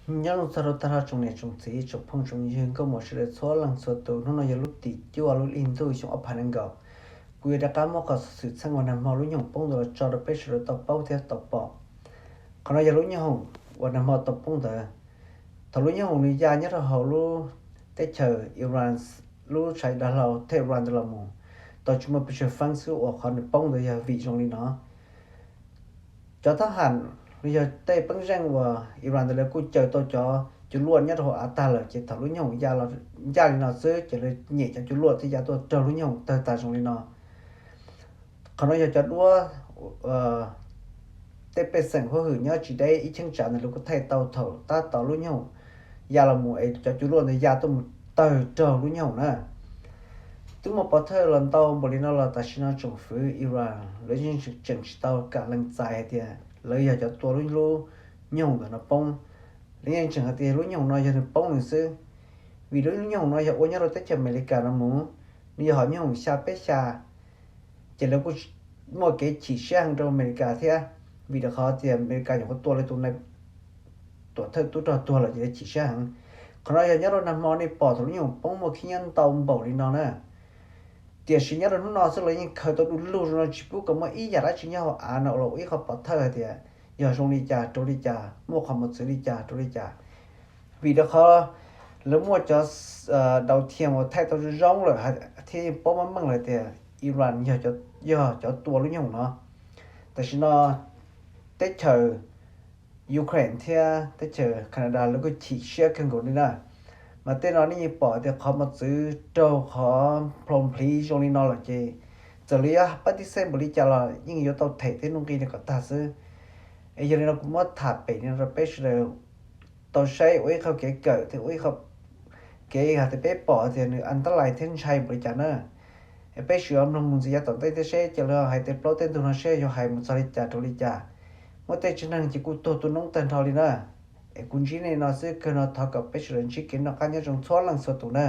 Nyob zoo txog rau tag nrho tsoom niam tsoom txiv tsoom phooj tsoom ywg nkauj muam sawv daws txhua leej txhua tus, hnub no yog lub tim cuaj lub hli ntuj xyoo ob phav nees nkaum. Kuv yuav rov qab muab qhov xwm txheej uas nag hmo lub nyoog poob ntawd los tso rau peb sawv daws tau paub thiab tau pom. Qhov no yog lub nyoog uas nag hmo tau poob ntawd. Thaum lub nyoog nws ya nyob rau hauv lub teb chaws Iran, lub saiv dav hlau Tehran ntawd los mus, tau tsis muaj pes tsawg feeb xwb uas qhov nws poob ntawd yog vim zoo li no. Cov thab ham los yog tej peeb zeej uas Iran ntawd lawv kuj caw tau cov cuj luaj nyob rau hauv av tag lawm, ces thaum lub nyoog ya li no xwb ces lawv nyem cov cuj luaj thiaj ya tuaj raug lub nyoog tawg tas zoo li no. Qhov no yog cov duab tej pej xeem huab hwm nyob tsis deb ib cheeb tsam ntawd lawv kuj thaij tau thaum tab tom lub nyoog ya los mus es cov cuj luaj ntawd ya tuaj mus tawg raug lub nyoog na. Twb muaj pov thawj los ntau npaum li no los tam sim no tsoom fwv Iran lawv yeej tseem tsis tau kam lees txais hais tias lawv yog cov tua lub nyoog ntawm no poob. Lawv yeej tseem hais tias lub nyoog no yog nws poob nws xwb, vim lub nyoog no yog ua nyob rau teb chaws Amelikas no mus, nws yog hom nyoog xya peb xya, ces lawv kuj muaj kev chim siab heev rau Amelikas thiab, vim rau qhov tias Amelikas nyuam qhuav tua lawv tus nai tuam thawj tub rog tuag lawm ces lawv chim siab heev. Qhov no yog nyob rau nag hmo nej pom thaum lub nyoog poob muaj khib nyiab ntau npaum li no na. Tiam sis nyob rau hnub no xwb lawv yeej khaws tau du lug zoo no tsis pub kom muaj ib yam dab tsi nyob hauv av no los ua ib qho pov thawj hais tias yog zoo li cas rau li cas, muaj qhov mus txwv li cas rau li cas. Vim rau qhov lawv muaj cov daus thiam uas thaij tau zoo zoo lawm thiab yeej paub meej meej lawm tias Iran yog cov tua lub nyoog no. Tam sim no teb chaws Ukraine thiab teb chaws Canada lawv kuj chim siab kawg nkaus li na. Mas tej no nej yeej pom tias qhov mus txwv raug qhov plhov plhiv zoo li no lawm ces txawm lawv yuav pab tib xeej npaum li cas los yeej yuav tau them tej nuj nqi no kom tag xwb. Es yog li no kuv muab tham pem li no rau peb sawv daws tau saib ua ib qho kev kawm thiab ua ib qho kev hais tias peb pom tias nws antab lais thiab ntshai npaum li cas na. Es peb sawv daws mloog mus ntxiv yav tom ntej thiab seb ces lawv hais tias plaub tej ntug no seb yuav hais mus txog li cas rau li cas. Muaj tej tsev neeg ces kuj tuag tu noob tag nrho li na. Es kuv ntsib nej no xwb, kawg no thov kom peb sawv daws ntsib kev noj qab nyob zoo txhua leej txhua tus na.